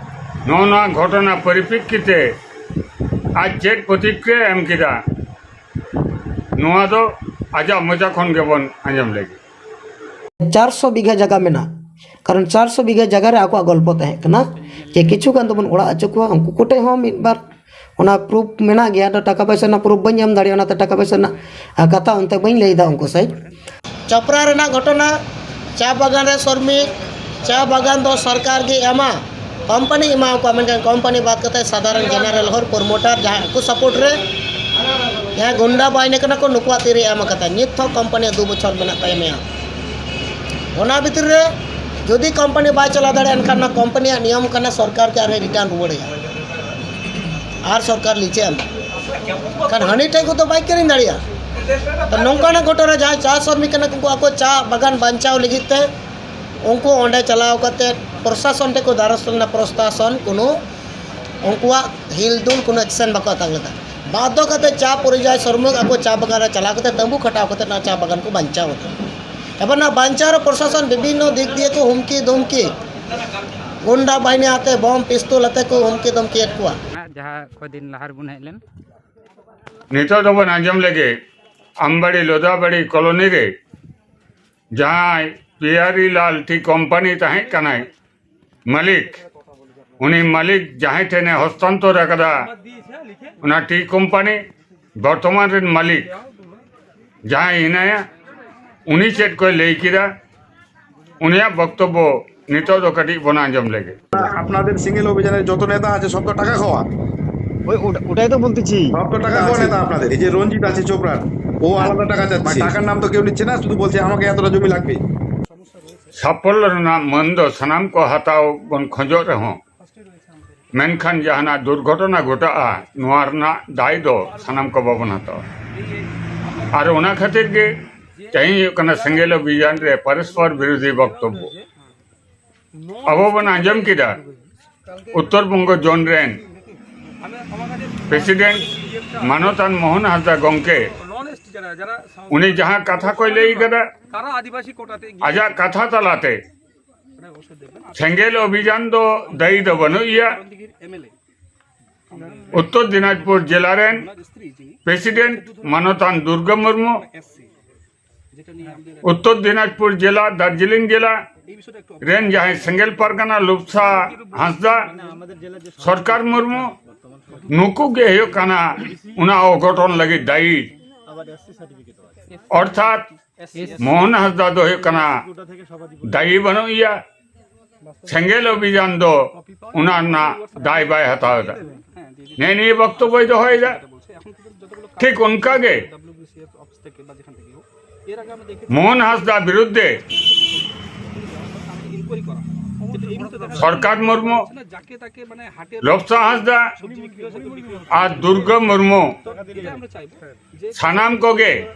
ᱱᱚᱜᱼᱚ ᱱᱚᱣᱟ ᱜᱷᱚᱴᱚᱱᱟ ᱯᱚᱨᱤᱯᱮᱠᱠᱷᱤᱛᱮ ᱟᱡ ᱪᱮᱫ ᱯᱨᱚᱛᱤᱠᱨᱤᱭᱟ ᱮᱢ ᱠᱮᱫᱟ, ᱱᱚᱣᱟ ᱫᱚ ᱟᱡᱟᱜ ᱢᱚᱪᱟ ᱠᱷᱚᱱ ᱜᱮᱵᱚᱱ ᱟᱸᱡᱚᱢ ᱞᱮᱜᱮ᱾ ᱪᱟᱨᱥᱚ ᱵᱤᱜᱷᱟᱹ ᱡᱟᱭᱜᱟ ᱢᱮᱱᱟᱜᱼᱟ᱾ ᱠᱟᱨᱚᱱ ᱪᱟᱨᱥᱚ ᱵᱤᱜᱷᱟᱹ ᱡᱟᱭᱜᱟ ᱨᱮ ᱟᱠᱚᱣᱟᱜ ᱜᱚᱞᱯᱚ ᱛᱟᱦᱮᱸ ᱠᱟᱱᱟ ᱡᱮ ᱠᱤᱪᱷᱩ ᱜᱟᱱ ᱫᱚᱵᱚᱱ ᱚᱲᱟᱜ ᱦᱚᱪᱚ ᱠᱚᱣᱟ᱾ ᱩᱱᱠᱩ ᱠᱚᱴᱷᱮᱱ ᱦᱚᱸ ᱢᱤᱫ ᱵᱟᱨ ᱚᱱᱟ ᱯᱨᱩᱯᱷ ᱢᱮᱱᱟᱜ ᱜᱮᱭᱟ᱾ ᱟᱫᱚ ᱴᱟᱠᱟ ᱯᱚᱭᱥᱟ ᱨᱮᱱᱟᱜ ᱯᱨᱩᱯᱷ ᱵᱟᱹᱧ ᱮᱢ ᱫᱟᱲᱮᱭᱟᱜᱼᱟ, ᱚᱱᱟᱛᱮ ᱴᱟᱠᱟ ᱯᱚᱭᱥᱟ ᱨᱮᱱᱟᱜ ᱠᱟᱛᱷᱟ ᱚᱱᱛᱮ ᱵᱟᱹᱧ ᱞᱟᱹᱭᱫᱟ ᱩᱱᱠᱩ ᱥᱟᱭᱤᱰ᱾ ᱪᱚᱯᱨᱟ ᱨᱮᱱᱟᱜ ᱜᱷᱚᱴᱚᱱᱟ, ᱪᱟ ᱵᱟᱜᱟᱱ ᱨᱮ ᱥᱨᱚᱢᱤᱠ, ᱪᱟ ᱵᱟᱜᱟᱱ ᱫᱚ ᱥᱚᱨᱠᱟᱨ ᱜᱮ ᱮᱢᱟ, ᱠᱳᱢᱯᱟᱱᱤ ᱮᱢᱟ ᱠᱚᱣᱟ, ᱢᱮᱱᱠᱷᱟᱱ ᱠᱳᱢᱯᱟᱱᱤ ᱵᱟᱫ ᱠᱟᱛᱮ ᱥᱟᱫᱷᱟᱨᱚᱱ ᱡᱮᱱᱟᱨᱮᱞ ᱦᱚᱲ ᱯᱨᱳᱢᱳᱴᱟᱨ ᱡᱟᱦᱟᱸᱭ ᱩᱱᱠᱩ ᱥᱟᱯᱳᱨᱴ ᱨᱮ ᱡᱟᱦᱟᱸᱭ ᱜᱩᱱᱰᱟ ᱵᱟᱦᱤᱱᱤ ᱠᱟᱱᱟ ᱠᱚ, ᱱᱩᱠᱩᱣᱟᱜ ᱛᱤᱨᱮ ᱮᱢ ᱠᱟᱫᱟ᱾ ᱱᱤᱛ ᱦᱚᱸ ᱠᱳᱢᱯᱟᱱᱤ ᱫᱩ ᱵᱚᱪᱷᱚᱨ ᱢᱮᱱᱟᱜ ᱛᱟᱭᱟ ᱢᱮᱭᱟ᱾ ᱚᱱᱟ ᱵᱷᱤᱛᱤᱨ ᱨᱮ ᱡᱩᱫᱤ ᱠᱳᱢᱯᱟᱱᱤ ᱵᱟᱭ ᱪᱟᱞᱟᱣ ᱫᱟᱲᱮᱭᱟᱜᱼᱟ, ᱮᱱᱠᱷᱟᱱ ᱚᱱᱟ ᱠᱳᱢᱯᱟᱱᱤᱭᱟᱜ ᱱᱤᱭᱚᱢ ᱠᱟᱱᱟ ᱥᱚᱨᱠᱟᱨ ᱜᱮ ᱟᱨᱦᱚᱸ ᱨᱤᱴᱟᱨᱱ ᱨᱩᱣᱟᱹᱲ ᱟᱭᱟ᱾ ᱟᱨ ᱥᱚᱨᱠᱟᱨ ᱞᱤᱪᱮ ᱮᱢᱟ᱾ ᱠᱷᱟᱱ ᱦᱟᱹᱱᱤ ᱴᱷᱮᱡ ᱠᱷᱚᱱ ᱫᱚ ᱵᱟᱭ ᱠᱤᱨᱤᱧ ᱫᱟᱲᱮᱭᱟᱜᱼᱟ᱾ ᱛᱚ ᱱᱚᱝᱠᱟᱱᱟᱜ ᱜᱷᱚᱴᱚᱱᱟ, ᱡᱟᱦᱟᱸᱭ ᱪᱟ ᱥᱨᱚᱢᱤᱠ ᱠᱟᱱᱟ ᱠᱚ, ᱩᱱᱠᱩ ᱟᱠᱚ ᱪᱟ ᱵᱟᱜᱟᱱ ᱵᱟᱧᱪᱟᱣ ᱞᱟᱹᱜᱤᱫ ᱛᱮ ᱩᱱᱠᱩ ᱚᱸᱰᱮ ᱪᱟᱞᱟᱣ ᱠᱟᱛᱮ ᱯᱨᱚᱥᱟᱥᱚᱱ ᱴᱷᱮᱱ ᱠᱚ ᱫᱟᱨᱚᱥ ᱞᱮᱱᱟ᱾ ᱯᱨᱚᱥᱟᱥᱚᱱ ᱠᱳᱱᱳ ᱩᱱᱠᱩᱣᱟᱜ ᱦᱤᱞ ᱫᱩᱞ ᱠᱳᱱᱳ ᱮᱠᱥᱮᱱ ᱵᱟᱠᱚ ᱦᱟᱛᱟᱣ ᱞᱮᱫᱟ᱾ ᱵᱟᱫᱽᱫᱷᱚ ᱠᱟᱛᱮ ᱪᱟ ᱯᱚᱨᱤᱡᱟᱭ ᱥᱨᱚᱢᱤᱠ ᱟᱠᱚ ᱪᱟ ᱵᱟᱜᱟᱱ ᱨᱮ ᱪᱟᱞᱟᱣ ᱠᱟᱛᱮ ᱛᱟᱹᱢᱵᱩ ᱠᱷᱟᱴᱟᱣ ᱠᱟᱛᱮ ᱚᱱᱟ ᱪᱟ ᱵᱟᱜᱟᱱ ᱠᱚ ᱵᱟᱧᱪᱟᱣ ᱠᱟᱫᱟ᱾ ᱮᱵᱟᱨ ᱚᱱᱟ ᱵᱟᱧᱪᱟᱣ ᱨᱮ ᱯᱨᱚᱥᱟᱥᱚᱱ ᱵᱤᱵᱷᱤᱱᱱᱚ ᱫᱤᱠ ᱫᱤᱭᱮ ᱠᱚ ᱦᱩᱢᱠᱤ ᱫᱷᱩᱢᱠᱤ, ᱜᱩᱱᱰᱟ ᱵᱟᱦᱤᱱᱤ ᱟᱛᱮ ᱵᱚᱢ ᱯᱤᱥᱛᱚᱞ ᱟᱛᱮ ᱠᱚ ᱦᱩᱢᱠᱤ ᱫᱷᱩᱢᱠᱤᱭᱮᱫ ᱠᱚᱣᱟ᱾ ᱡᱟᱦᱟᱸ ᱠᱚ ᱫᱤᱱ ᱞᱟᱦᱟ ᱨᱮᱵᱚᱱ ᱦᱮᱡ ᱞᱮᱱ, ᱱᱤᱛᱚᱜ ᱫᱚᱵᱚᱱ ᱟᱸᱡᱚᱢ ᱞᱮᱜᱮ, ᱟᱢᱵᱟᱲᱤ ᱞᱳᱫᱟᱵᱟᱲᱤ ᱠᱚᱞᱚᱱᱤ ᱨᱮ ᱡᱟᱦᱟᱸᱭ ᱯᱤᱭᱟᱨᱤ ᱞᱟᱞ ᱴᱤ ᱠᱳᱢᱯᱟᱱᱤ ᱛᱟᱦᱮᱸ ᱠᱟᱱᱟᱭ ᱢᱟᱹᱞᱤᱠ, ᱩᱱᱤ ᱢᱟᱹᱞᱤᱠ ᱡᱟᱦᱟᱸᱭ ᱴᱷᱮᱱᱮ ᱦᱚᱥᱛᱟᱱᱛᱚᱨ ᱟᱠᱟᱫᱟ ᱚᱱᱟ ᱴᱤ ᱠᱳᱢᱯᱟᱱᱤ, ᱵᱚᱨᱛᱚᱢᱟᱱ ᱨᱮᱱ ᱢᱟᱹᱞᱤᱠ ᱡᱟᱦᱟᱸᱭ ᱦᱮᱱᱟᱭᱟ, ᱩᱱᱤ ᱪᱮᱫ ᱠᱚᱭ ᱞᱟᱹᱭ ᱠᱮᱫᱟ, ᱩᱱᱤᱭᱟᱜ ᱵᱚᱠᱛᱚᱵᱵᱚ ᱱᱤᱛᱚᱜ ᱫᱚ ᱠᱟᱹᱴᱤᱡ ᱵᱚᱱ ᱟᱸᱡᱚᱢ ᱞᱮᱜᱮ᱾ আপনাদের সিঙ্গেল অভিযানের যত নেতা আছে, সব তো টাকা খাওয়া। ওই ওটা, ওটাই তো বলতেছি। সব তো টাকা খাওয়া নেতা আপনাদের। এই যে রঞ্জিত আছে চোপড়ার, ও আলাদা টাকা চাচ্ছে। টাকার নাম তো কেউ নিচ্ছে না, শুধু বলছে আমাকে এতটা জমি লাগবে। ᱥᱟᱯᱷᱚᱞ ᱨᱮᱱᱟᱜ ᱢᱟᱹᱱ ᱫᱚ ᱥᱟᱱᱟᱢ ᱠᱚ ᱦᱟᱛᱟᱣ ᱵᱚᱱ ᱠᱷᱚᱡᱚᱜ ᱨᱮᱦᱚᱸ, ᱢᱮᱱᱠᱷᱟᱱ ᱡᱟᱦᱟᱱᱟᱜ ᱫᱩᱨᱜᱷᱚᱴᱚᱱᱟ ᱜᱷᱚᱴᱟᱜᱼᱟ, ᱱᱚᱣᱟ ᱨᱮᱱᱟᱜ ᱫᱟᱭ ᱫᱚ ᱥᱟᱱᱟᱢ ᱠᱚ ᱵᱟᱵᱚᱱ ᱦᱟᱛᱟᱣᱟ᱾ ᱟᱨ ᱚᱱᱟ ᱠᱷᱟᱹᱛᱤᱨ ᱜᱮ ᱛᱮᱦᱮᱧ ᱦᱩᱭᱩᱜ ᱠᱟᱱᱟ ᱥᱮᱸᱜᱮᱞ ᱚᱵᱷᱤᱡᱟᱱ ᱨᱮ ᱯᱚᱨᱚᱥᱯᱚᱨ ᱵᱤᱨᱳᱫᱷᱤ ᱵᱚᱠᱛᱚᱵᱵᱚ᱾ ᱟᱵᱚ ᱵᱚᱱ ᱟᱸᱡᱚᱢ ᱠᱮᱫᱟ, ᱩᱛᱛᱚᱨ ᱵᱚᱝᱜᱚ ᱡᱳᱱ ᱨᱮᱱ ᱯᱨᱮᱥᱤᱰᱮᱱᱴ ᱢᱟᱱᱚᱛᱟᱱ ᱢᱳᱦᱚᱱ ᱦᱟᱸᱥᱫᱟ ᱜᱚᱢᱠᱮ, ᱩᱱᱤ ᱡᱟᱦᱟᱸ ᱠᱟᱛᱷᱟ ᱠᱚᱭ ᱞᱟᱹᱭ ᱠᱟᱫᱟ, ᱟᱡᱟᱜ ᱠᱟᱛᱷᱟ ᱛᱟᱞᱟᱛᱮ ᱥᱮᱸᱜᱮᱞ ᱚᱵᱷᱤᱡᱟᱱ ᱫᱚ ᱫᱟᱹᱭᱤ ᱫᱚ ᱵᱟᱹᱱᱩᱜ ᱮᱭᱟ᱾ ᱩᱛᱛᱚᱨ ᱫᱤᱱᱟᱡᱽᱯᱩᱨ ᱡᱮᱞᱟ ᱨᱮᱱ ᱯᱨᱮᱥᱤᱰᱮᱱᱴ ᱢᱟᱱᱚᱛᱟᱱ ᱫᱩᱨᱜᱟ ᱢᱩᱨᱢᱩ, ᱩᱛᱛᱚᱨ ᱫᱤᱱᱟᱡᱽᱯᱩᱨ ᱡᱮᱞᱟ, ᱫᱟᱨᱡᱤᱞᱤᱝ ᱡᱮᱞᱟ ᱨᱮᱱ ᱡᱟᱦᱟᱸᱭ ᱥᱮᱸᱜᱮᱞ ᱯᱟᱨᱜᱟᱱᱟ ᱞᱩᱯᱥᱟ ᱦᱟᱸᱥᱫᱟ, ᱥᱚᱨᱠᱟᱨ ᱢᱩᱨᱢᱩ, ᱱᱩᱠᱩ ᱜᱮ ᱦᱩᱭᱩᱜ ᱠᱟᱱᱟ ᱚᱱᱟ ᱚᱜᱷᱚᱴᱚᱱ ᱞᱟᱹᱜᱤᱫ ᱫᱟᱭᱤ᱾ ᱚᱨᱛᱷᱟᱛ ᱢᱳᱦᱚᱱ ᱦᱟᱸᱥᱫᱟ ᱫᱚ ᱦᱩᱭᱩᱜ ᱠᱟᱱᱟ ᱫᱟᱭᱤ ᱵᱟᱹᱱᱩᱜ ᱮᱭᱟ, ᱥᱮᱸᱜᱮᱞ ᱚᱵᱷᱤᱡᱟᱱ ᱫᱚ ᱚᱱᱟ ᱨᱮᱱᱟᱜ ᱫᱟᱭ ᱵᱟᱭ ᱦᱟᱛᱟᱣ ᱮᱫᱟ᱾ ᱱᱮᱜᱼᱮ ᱱᱤᱭᱟᱹ ᱵᱚᱠᱛᱚᱵᱵᱚᱭ ᱫᱚᱦᱚᱭᱮᱫᱟ᱾ ᱴᱷᱤᱠ ᱚᱱᱠᱟ ᱜᱮ ᱢᱳᱦᱚᱱ ᱦᱟᱸᱥᱫᱟ ᱵᱤᱨᱩᱫᱽᱫᱷᱮ ᱥᱚᱨᱠᱟᱨ ᱢᱩᱨᱢᱩ, ᱞᱚᱵᱥᱟ ᱦᱟᱸᱥᱫᱟ ᱟᱨ ᱫᱩᱨᱜᱟᱹ ᱢᱩᱨᱢᱩ, ᱥᱟᱱᱟᱢ ᱠᱚᱜᱮ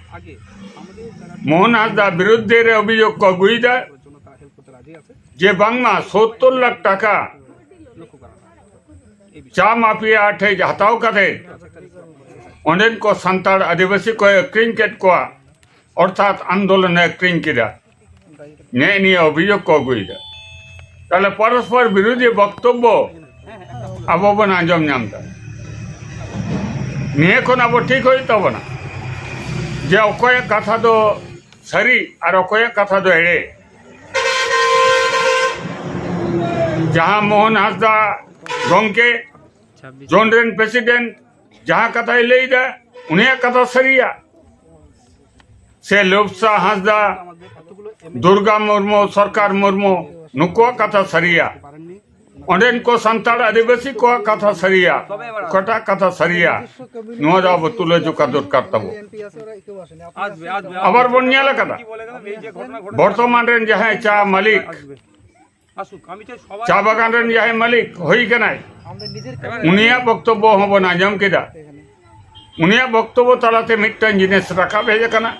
ᱢᱳᱦᱚᱱ ᱦᱟᱸᱥᱫᱟ ᱵᱤᱨᱩᱫᱽᱫᱷᱮ ᱨᱮ ᱚᱵᱷᱤᱡᱳᱜᱽ ᱠᱚ ᱟᱹᱜᱩᱭᱮᱫᱟ ᱡᱮ ᱵᱟᱝᱢᱟ ᱥᱳᱛᱛᱳᱨ ᱞᱟᱠᱷ ᱴᱟᱠᱟ ᱪᱟ ᱢᱟᱯᱷᱤᱭᱟ ᱴᱷᱮᱡ ᱦᱟᱛᱟᱣ ᱠᱟᱛᱮ ᱚᱸᱰᱮᱱ ᱠᱚ ᱥᱟᱱᱛᱟᱲ ᱟᱹᱫᱤᱵᱟᱹᱥᱤ ᱠᱚᱭ ᱟᱹᱠᱷᱨᱤᱧ ᱠᱮᱫ ᱠᱚᱣᱟ, ᱚᱨᱛᱷᱟᱛ ᱟᱱᱫᱳᱞᱚᱱᱮ ᱟᱹᱠᱷᱨᱤᱧ ᱠᱮᱫᱟ᱾ ᱱᱮᱜᱼᱮ ᱱᱤᱭᱟᱹ ᱚᱵᱷᱤᱡᱳᱜᱽ ᱠᱚ ᱟᱹᱜᱩᱭᱮᱫᱟ᱾ ᱛᱟᱦᱞᱮ ᱯᱚᱨᱚᱥᱯᱚᱨ ᱵᱤᱨᱳᱫᱷᱤ ᱵᱚᱠᱛᱚᱵᱵᱚ ᱟᱵᱚ ᱵᱚᱱ ᱟᱸᱡᱚᱢ ᱧᱟᱢ ᱮᱫᱟ᱾ ᱱᱤᱭᱟᱹ ᱠᱷᱚᱱ ᱟᱵᱚ ᱴᱷᱤᱠ ᱦᱩᱭᱩᱜ ᱛᱟᱵᱚᱱᱟ ᱡᱮ ᱚᱠᱚᱭᱟᱜ ᱠᱟᱛᱷᱟ ᱫᱚ ᱥᱟᱹᱨᱤ ᱟᱨ ᱚᱠᱚᱭᱟᱜ ᱠᱟᱛᱷᱟ ᱫᱚ ᱮᱲᱮ᱾ ᱡᱟᱦᱟᱸ ᱢᱳᱦᱚᱱ ᱦᱟᱸᱥᱫᱟ ᱜᱚᱢᱠᱮ, ᱡᱳᱱ ᱨᱮᱱ ᱯᱨᱮᱥᱤᱰᱮᱱᱴ, ᱡᱟᱦᱟᱸ ᱠᱟᱛᱷᱟᱭ ᱞᱟᱹᱭᱫᱟ, ᱩᱱᱤᱭᱟᱜ ᱠᱟᱛᱷᱟ ᱥᱟᱹᱨᱤᱭᱟ? ᱥᱮ ᱞᱳᱵᱥᱟ ᱦᱟᱸᱥᱫᱟ, ᱫᱩᱨᱜᱟ ᱢᱩᱨᱢᱩ, ᱥᱚᱨᱠᱟᱨ ᱢᱩᱨᱢᱩ, ᱱᱩᱠᱩᱣᱟᱜ ᱠᱟᱛᱷᱟ ᱥᱟᱹᱨᱤᱭᱟ? ᱚᱸᱰᱮᱱ ᱠᱚ ᱥᱟᱱᱛᱟᱲ ᱟᱹᱫᱤᱵᱟᱹᱥᱤ ᱠᱚᱣᱟᱜ ᱠᱟᱛᱷᱟ ᱥᱟᱹᱨᱤᱭᱟ? ᱚᱠᱟᱴᱟᱜ ᱠᱟᱛᱷᱟ ᱥᱟᱹᱨᱤᱭᱟ? ᱱᱚᱣᱟ ᱫᱚ ᱟᱵᱚ ᱛᱩᱞᱟᱹᱡᱚᱠᱷᱟ ᱫᱚᱨᱠᱟᱨ ᱛᱟᱵᱚ᱾ ᱟᱵᱟᱨ ᱵᱚᱱ ᱧᱮᱞ ᱟᱠᱟᱫᱟ, ᱵᱚᱨᱛᱚᱢᱟᱱ ᱨᱮᱱ ᱡᱟᱦᱟᱸᱭ ᱪᱟ ᱢᱟᱹᱞᱤᱠ, ᱪᱟ ᱵᱟᱜᱟᱱ ᱨᱮᱱ ᱡᱟᱦᱟᱸᱭ ᱢᱟᱹᱞᱤᱠ ᱦᱩᱭ ᱠᱟᱱᱟᱭ, ᱩᱱᱤᱭᱟᱜ ᱵᱚᱠᱛᱚᱵᱵᱚ ᱦᱚᱸᱵᱚᱱ ᱟᱸᱡᱚᱢ ᱠᱮᱫᱟ᱾ ᱩᱱᱤᱭᱟᱜ ᱵᱚᱠᱛᱚᱵᱵᱚ ᱛᱟᱞᱟᱛᱮ ᱢᱤᱫᱴᱟᱝ ᱡᱤᱱᱤᱥ ᱨᱟᱠᱟᱵ ᱦᱮᱡ ᱟᱠᱟᱱᱟ᱾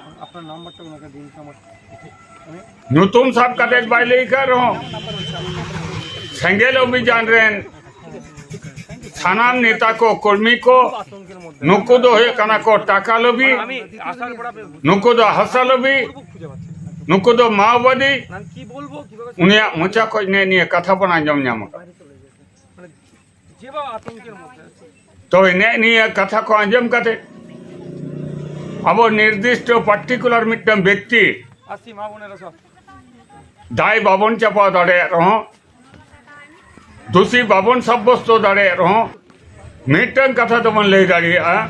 ᱧᱩᱛᱩᱢ ᱥᱟᱵ ᱠᱟᱛᱮ ᱵᱟᱭ ᱞᱟᱹᱭ ᱟᱠᱟᱫ ᱨᱮᱦᱚᱸ, ᱥᱮᱸᱜᱮᱞ ᱚᱵᱷᱤᱡᱟᱱ ᱨᱮᱱ ᱥᱟᱱᱟᱢ ᱱᱮᱛᱟ ᱠᱚ, ᱠᱚᱨᱢᱤ ᱠᱚ, ᱱᱩᱠᱩ ᱫᱚ ᱦᱩᱭᱩᱜ ᱠᱟᱱᱟ ᱠᱚ ᱴᱟᱠᱟ ᱞᱳᱵᱷᱤ, ᱱᱩᱠᱩ ᱫᱚ ᱦᱟᱥᱟ ᱞᱳᱵᱷᱤ, ᱱᱩᱠᱩ ᱫᱚ ᱢᱟᱣᱵᱟᱫᱤ᱾ ᱩᱱᱤᱭᱟᱜ ᱢᱚᱪᱟ ᱠᱷᱚᱱ ᱱᱮ ᱱᱤᱭᱟᱹ ᱠᱟᱛᱷᱟ ᱵᱚᱱ ᱟᱸᱡᱚᱢ ᱧᱟᱢ ᱟᱠᱟᱫᱟ᱾ ᱛᱚ ᱱᱮ ᱱᱤᱭᱟᱹ ᱠᱟᱛᱷᱟ ᱠᱚ ᱟᱸᱡᱚᱢ ᱠᱟᱛᱮ ᱟᱵᱚ ᱱᱤᱨᱫᱤᱥᱴᱚ ᱯᱟᱨᱴᱤᱠᱩᱞᱟᱨ ᱢᱤᱫᱴᱟᱝ ᱵᱮᱠᱛᱤ ᱫᱟᱭ ᱵᱟᱵᱚᱱ ᱪᱟᱯᱟᱣ ᱫᱟᱲᱮᱭᱟᱜ ᱨᱮᱦᱚᱸ, ᱫᱩᱥᱤ ᱵᱟᱵᱚᱱ ᱥᱟᱵᱵᱚᱥᱛᱚ ᱫᱟᱲᱮᱭᱟᱜ ᱨᱮᱦᱚᱸ, ᱢᱤᱫᱴᱟᱝ ᱠᱟᱛᱷᱟ ᱫᱚᱵᱚᱱ ᱞᱟᱹᱭ ᱫᱟᱲᱮᱭᱟᱜᱼᱟ,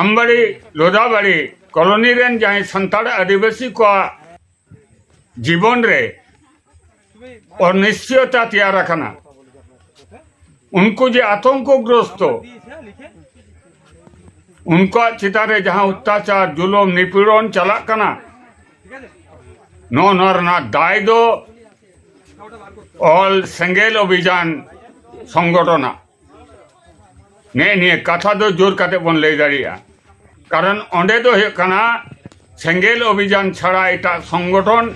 ᱟᱢᱵᱟᱲᱤ ᱞᱳᱫᱟᱵᱟᱲᱤ ᱠᱚᱞᱚᱱᱤ ᱨᱮᱱ ᱡᱟᱦᱟᱸᱭ ᱥᱟᱱᱛᱟᱲ ᱟᱹᱫᱤᱵᱟᱹᱥᱤ ᱠᱚᱣᱟᱜ ᱡᱤᱵᱚᱱ ᱨᱮ ᱚᱱᱤᱥᱪᱚᱭᱚᱛᱟ ᱛᱮᱭᱟᱨ ᱟᱠᱟᱱᱟ, ᱩᱱᱠᱩ ᱡᱮ ᱟᱛᱚᱝᱠᱚ ᱜᱨᱚᱥᱛᱚ, ᱩᱱᱠᱩᱣᱟᱜ ᱪᱮᱛᱟᱱ ᱨᱮ ᱡᱟᱦᱟᱸ ᱚᱛᱛᱟᱪᱟᱨ, ᱡᱩᱞᱩᱢ, ᱱᱤᱯᱤᱲᱚᱱ ᱪᱟᱞᱟᱜ ᱠᱟᱱᱟ, ᱱᱚᱜᱼᱚ ᱱᱚᱣᱟ ᱨᱮᱱᱟᱜ ᱫᱟᱭ ᱫᱚ ᱚᱞ ᱥᱮᱸᱜᱮᱞ ᱚᱵᱷᱤᱡᱟᱱ ᱥᱚᱝᱜᱚᱴᱷᱚᱱᱟᱜ ᱱᱮᱜᱼᱮ ᱱᱤᱭᱟᱹ ᱠᱟᱛᱷᱟ ᱫᱚ ᱡᱳᱨ ᱠᱟᱛᱮ ᱵᱚᱱ ᱞᱟᱹᱭ ᱫᱟᱲᱮᱭᱟᱜᱼᱟ᱾ ᱠᱟᱨᱚᱱ ᱚᱸᱰᱮ ᱫᱚ ᱦᱩᱭᱩᱜ ᱠᱟᱱᱟ, ᱥᱮᱸᱜᱮᱞ ᱚᱵᱷᱤᱡᱟᱱ ᱪᱷᱟᱲᱟ ᱮᱴᱟᱜ ᱥᱚᱝᱜᱚᱴᱷᱚᱱ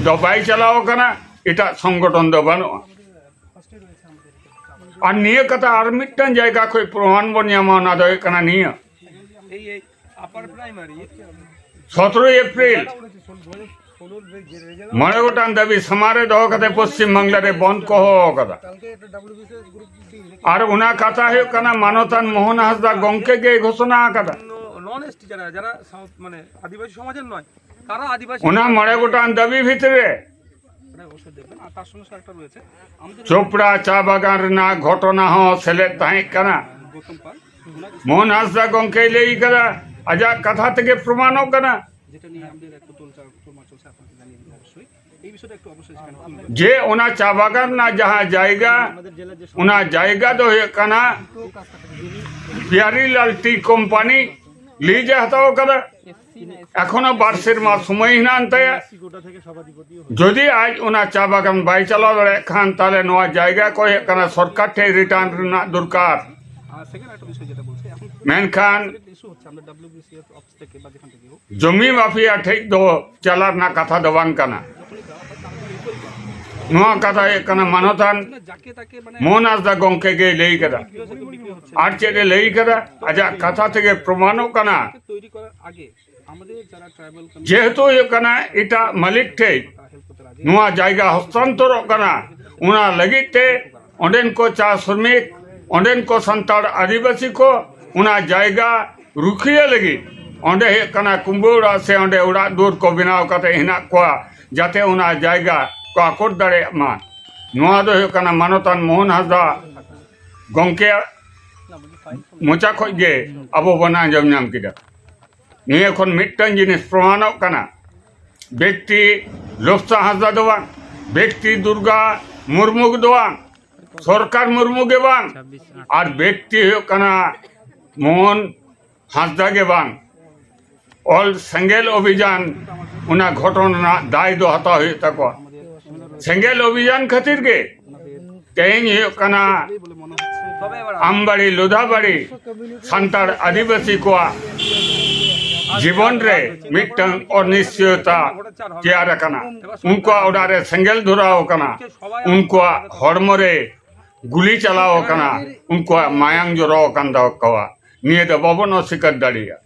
ᱫᱚ ᱵᱟᱭ ᱪᱟᱞᱟᱣ ᱟᱠᱟᱱᱟ, ᱮᱴᱟᱜ ᱥᱚᱝᱜᱚᱴᱷᱚᱱ ᱫᱚ ᱵᱟᱹᱱᱩᱜᱼᱟ᱾ ᱟᱨ ᱱᱤᱭᱟᱹ ᱠᱟᱛᱷᱟ ᱟᱨ ᱢᱤᱫᱴᱟᱝ ᱡᱟᱭᱜᱟ ᱠᱷᱚᱱ ᱯᱨᱚᱢᱟᱱ ᱵᱚᱱ ᱧᱟᱢᱟ, ᱚᱱᱟ ᱫᱚ ᱦᱩᱭᱩᱜ ᱠᱟᱱᱟ ᱱᱤᱭᱟᱹ, ᱥᱚᱛᱨᱚᱭ ᱮᱯᱨᱤᱞ ᱢᱚᱬᱮ ᱜᱚᱴᱟᱝ ᱫᱟᱹᱵᱤ ᱥᱟᱢᱟᱝ ᱨᱮ ᱫᱚᱦᱚ ᱠᱟᱛᱮ ᱯᱚᱥᱪᱤᱢ ᱵᱟᱝᱞᱟ ᱨᱮ ᱵᱚᱱᱫ ᱠᱚ ᱦᱚᱦᱚ ᱟᱠᱟᱫᱟ᱾ ᱟᱨ ᱚᱱᱟ ᱠᱟᱛᱷᱟ ᱦᱩᱭᱩᱜ ᱠᱟᱱᱟ, ᱢᱟᱱᱚᱛᱟᱱ ᱢᱳᱦᱚᱱ ᱦᱟᱸᱥᱫᱟ ᱜᱚᱢᱠᱮ ᱜᱮᱭ ᱜᱷᱳᱥᱚᱱᱟ ᱟᱠᱟᱫᱟ᱾ ᱱᱚᱱ ᱮᱥᱴᱤ ᱡᱟᱦᱟᱸ, ᱡᱟᱦᱟᱸ ᱥᱟᱶ-, ᱢᱟᱱᱮ ᱟᱹᱫᱤᱵᱟᱹᱥᱤ ᱥᱚᱢᱟᱡᱽ ᱨᱮᱱ ᱱᱚᱭ, ᱛᱟᱨᱟ ᱟᱹᱫᱤᱵᱟᱹᱥᱤ ᱚᱱᱟ ᱢᱚᱬᱮ ᱜᱚᱴᱟᱝ ᱫᱟᱹᱵᱤ ᱵᱷᱤᱛᱨᱤ ᱨᱮ ᱚᱵᱚᱥᱥᱳᱭ ᱫᱮᱠᱷᱵᱮᱱ, ᱟᱨ ᱛᱟᱨ ᱥᱚᱸᱜᱮ ᱥᱟᱶ একটা রয়েছে, আমাদের ᱪᱳᱯᱲᱟ ᱪᱟ ᱵᱟᱜᱟᱱ ᱨᱮᱱᱟᱜ ᱜᱷᱚᱴᱚᱱᱟ ᱦᱚᱸ ᱥᱮᱞᱮᱫ ᱛᱟᱦᱮᱸ ᱠᱟᱱᱟ᱾ গৌতম পাল, ওনার ᱢᱳᱦᱚᱱ ᱦᱟᱸᱥᱫᱟ ᱜᱚᱢᱠᱮᱭ ᱞᱟᱹᱭ ᱠᱟᱫᱟ, ᱟᱡᱟᱜ ᱠᱟᱛᱷᱟ ᱛᱮᱜᱮ ᱯᱨᱚᱢᱟᱱᱚᱜ ᱠᱟᱱᱟ᱾ যেটা নিয়ে আমাদের একটা তোলচা-, তোলমার চলছে, আপনাকে জানিয়ে দিতে অবশ্যই। এই বিষয়টা একটু অবশ্যই সেখানে তুলবেন। ᱡᱮ ᱚᱱᱟ ᱪᱟ ᱵᱟᱜᱟᱱ ᱨᱮᱱᱟᱜ ᱡᱟᱦᱟᱸ ᱡᱟᱭᱜᱟ, ᱚᱱᱟ ᱡᱟᱭᱜᱟ ᱫᱚ ᱦᱩᱭᱩᱜ ᱠᱟᱱᱟ ᱯᱤᱭᱟᱨᱤᱞᱟᱞ ᱴᱤ ᱠᱳᱢᱯᱟᱱᱤ ᱞᱤᱡ ᱮ ᱦᱟᱛᱟᱣ ᱠᱟᱫᱟ᱾ ᱮᱠᱷᱚᱱᱳ ᱵᱟᱨ ᱥᱮᱨᱢᱟ ᱥᱚᱢᱚᱭ ᱦᱮᱱᱟᱜ ᱮᱱ ᱛᱟᱭᱟ᱾ ᱡᱩᱫᱤ ᱟᱡ ᱚᱱᱟ ᱪᱟ ᱵᱟᱜᱟᱱ ᱵᱟᱭ ᱪᱟᱞᱟᱣ ᱫᱟᱲᱮᱭᱟᱜ ᱠᱷᱟᱱ, ᱛᱟᱦᱞᱮ ᱱᱚᱣᱟ ᱡᱟᱭᱜᱟ ᱠᱚ ᱦᱩᱭᱩᱜ ᱠᱟᱱᱟ ᱥᱚᱨᱠᱟᱨ ᱴᱷᱮᱱ ᱨᱤᱴᱟᱨᱱ ᱨᱮᱱᱟᱜ ᱫᱚᱨᱠᱟᱨ᱾ আর সেকেন্ড একটা বিষয় যেটা বলছি, এখন ᱢᱮᱱᱠᱷᱟᱱ ইস্যু হচ্ছে, আমরা ডাব্লিউবিসিএস অফিস থেকে বা যেখান থেকে হোক, ᱡᱚᱢᱤ ᱢᱟᱯᱷᱤᱭᱟ ᱴᱷᱮᱡ ᱫᱚ ᱪᱟᱞᱟᱜ ᱨᱮᱱᱟᱜ ᱠᱟᱛᱷᱟ ᱫᱚ ᱵᱟᱝ ᱠᱟᱱᱟ᱾ ᱱᱚᱣᱟ ᱠᱟᱛᱷᱟ ᱦᱩᱭᱩᱜ ᱠᱟᱱᱟ ᱢᱟᱱᱚᱛᱟᱱ ᱢᱳᱦᱚᱱ ᱦᱟᱸᱥᱫᱟ ᱜᱚᱢᱠᱮ ᱜᱮᱭ ᱞᱟᱹᱭ ᱠᱟᱫᱟ᱾ ᱟᱨ ᱪᱮᱫ ᱮ ᱞᱟᱹᱭ ᱠᱟᱫᱟ? ᱟᱡᱟᱜ ᱠᱟᱛᱷᱟ ᱛᱮᱜᱮ ᱯᱨᱚᱢᱟᱱᱚᱜ ᱠᱟᱱᱟ᱾ ᱡᱮᱦᱮᱛᱩ ᱦᱩᱭᱩᱜ ᱠᱟᱱᱟ ᱮᱴᱟᱜ ᱢᱟᱹᱞᱤᱠ ᱴᱷᱮᱡ ᱱᱚᱣᱟ ᱡᱟᱭᱜᱟ ᱦᱚᱥᱛᱟᱱᱛᱚᱨᱚᱜ ᱠᱟᱱᱟ, ᱚᱱᱟ ᱞᱟᱹᱜᱤᱫ ᱛᱮ ᱚᱸᱰᱮᱱ ᱠᱚ ᱪᱟ ᱥᱨᱚᱢᱤᱠ, ᱚᱸᱰᱮᱱ ᱠᱚ ᱥᱟᱱᱛᱟᱲ ᱟᱹᱫᱤᱵᱟᱹᱥᱤ ᱠᱚ ᱚᱱᱟ ᱡᱟᱭᱜᱟ ᱨᱩᱠᱷᱤᱭᱟᱹ ᱞᱟᱹᱜᱤᱫ ᱚᱸᱰᱮ ᱦᱩᱭᱩᱜ ᱠᱟᱱᱟ ᱠᱩᱢᱵᱟᱹ ᱚᱲᱟᱜ ᱥᱮ ᱚᱸᱰᱮ ᱚᱲᱟᱜ ᱫᱩᱣᱟᱹᱨ ᱠᱚ ᱵᱮᱱᱟᱣ ᱠᱟᱛᱮ ᱦᱮᱱᱟᱜ ᱠᱚᱣᱟ, ᱡᱟᱛᱮ ᱚᱱᱟ ᱡᱟᱭᱜᱟ ᱠᱚ ᱟᱠᱚᱴ ᱫᱟᱲᱮᱭᱟᱜ ᱢᱟ᱾ ᱱᱚᱣᱟ ᱫᱚ ᱦᱩᱭᱩᱜ ᱠᱟᱱᱟ ᱢᱟᱱᱚᱛᱟᱱ ᱢᱳᱦᱚᱱ ᱦᱟᱸᱥᱫᱟ ᱜᱚᱢᱠᱮᱭᱟᱜ ᱢᱚᱪᱟ ᱠᱷᱚᱡ ᱜᱮ ᱟᱵᱚ ᱵᱚᱱ ᱟᱸᱡᱚᱢ ᱧᱟᱢ ᱠᱮᱫᱟ᱾ ᱱᱤᱭᱟᱹ ᱠᱷᱚᱱ ᱢᱤᱫᱴᱟᱝ ᱡᱤᱱᱤᱥ ᱯᱨᱚᱢᱟᱱᱚᱜ ᱠᱟᱱᱟ, ᱵᱮᱠᱛᱤ ᱞᱳᱵᱥᱟ ᱦᱟᱸᱥᱫᱟ ᱫᱚ ᱵᱟᱝ, ᱵᱮᱠᱛᱤ ᱫᱩᱨᱜᱟ ᱢᱩᱨᱢᱩ ᱫᱚ ᱵᱟᱝ, ᱥᱚᱨᱠᱟᱨ ᱢᱩᱨᱢᱩ ᱜᱮ ᱵᱟᱝ, ᱟᱨ ᱵᱮᱠᱛᱤ ᱦᱩᱭᱩᱜ ᱠᱟᱱᱟ ᱢᱳᱦᱚᱱ ᱦᱟᱸᱥᱫᱟ ᱜᱮ ᱵᱟᱝ᱾ ᱚᱞ ᱥᱮᱸᱜᱮᱞ ᱚᱵᱷᱤᱡᱟᱱ ᱚᱱᱟ ᱜᱷᱚᱴᱚᱱ ᱨᱮᱱᱟᱜ ᱫᱟᱭ ᱫᱚ ᱦᱟᱛᱟᱣ ᱦᱩᱭᱩᱜ ᱛᱟᱠᱚᱣᱟ᱾ ᱥᱮᱸᱜᱮᱞ ᱚᱵᱷᱤᱡᱟᱱ ᱠᱷᱟᱹᱛᱤᱨ ᱜᱮ ᱛᱮᱦᱮᱧ ᱦᱩᱭᱩᱜ ᱠᱟᱱᱟ ᱟᱢᱵᱟᱲᱤ ᱞᱩᱫᱷᱟᱵᱟᱲᱤ ᱥᱟᱱᱛᱟᱲ ᱟᱹᱫᱤᱵᱟᱹᱥᱤ ᱠᱚᱣᱟᱜ ᱡᱤᱵᱚᱱ ᱨᱮ ᱢᱤᱫᱴᱟᱝ ᱚᱱᱤᱥᱪᱚᱭᱚᱛᱟ ᱛᱮᱭᱟᱨ ᱟᱠᱟᱱᱟ᱾ ᱩᱱᱠᱩᱣᱟᱜ ᱚᱲᱟᱜ ᱨᱮ ᱥᱮᱸᱜᱮᱞ ᱫᱷᱚᱨᱟᱣ ᱟᱠᱟᱱᱟ, ᱩᱱᱠᱩᱣᱟᱜ ᱦᱚᱲᱢᱚ ᱨᱮ ᱜᱩᱞᱤ ᱪᱟᱞᱟᱣ ᱟᱠᱟᱱᱟ, ᱩᱱᱠᱩᱣᱟᱜ ᱢᱟᱭᱟᱝ ᱡᱚᱨᱚ ᱟᱠᱟᱱ ᱛᱟᱠᱚᱣᱟ᱾ ᱱᱤᱭᱟᱹ ᱫᱚ ᱵᱟᱵᱚᱱ ᱚᱥᱤᱠᱟᱨ ᱫᱟᱲᱮᱭᱟᱜᱼᱟ᱾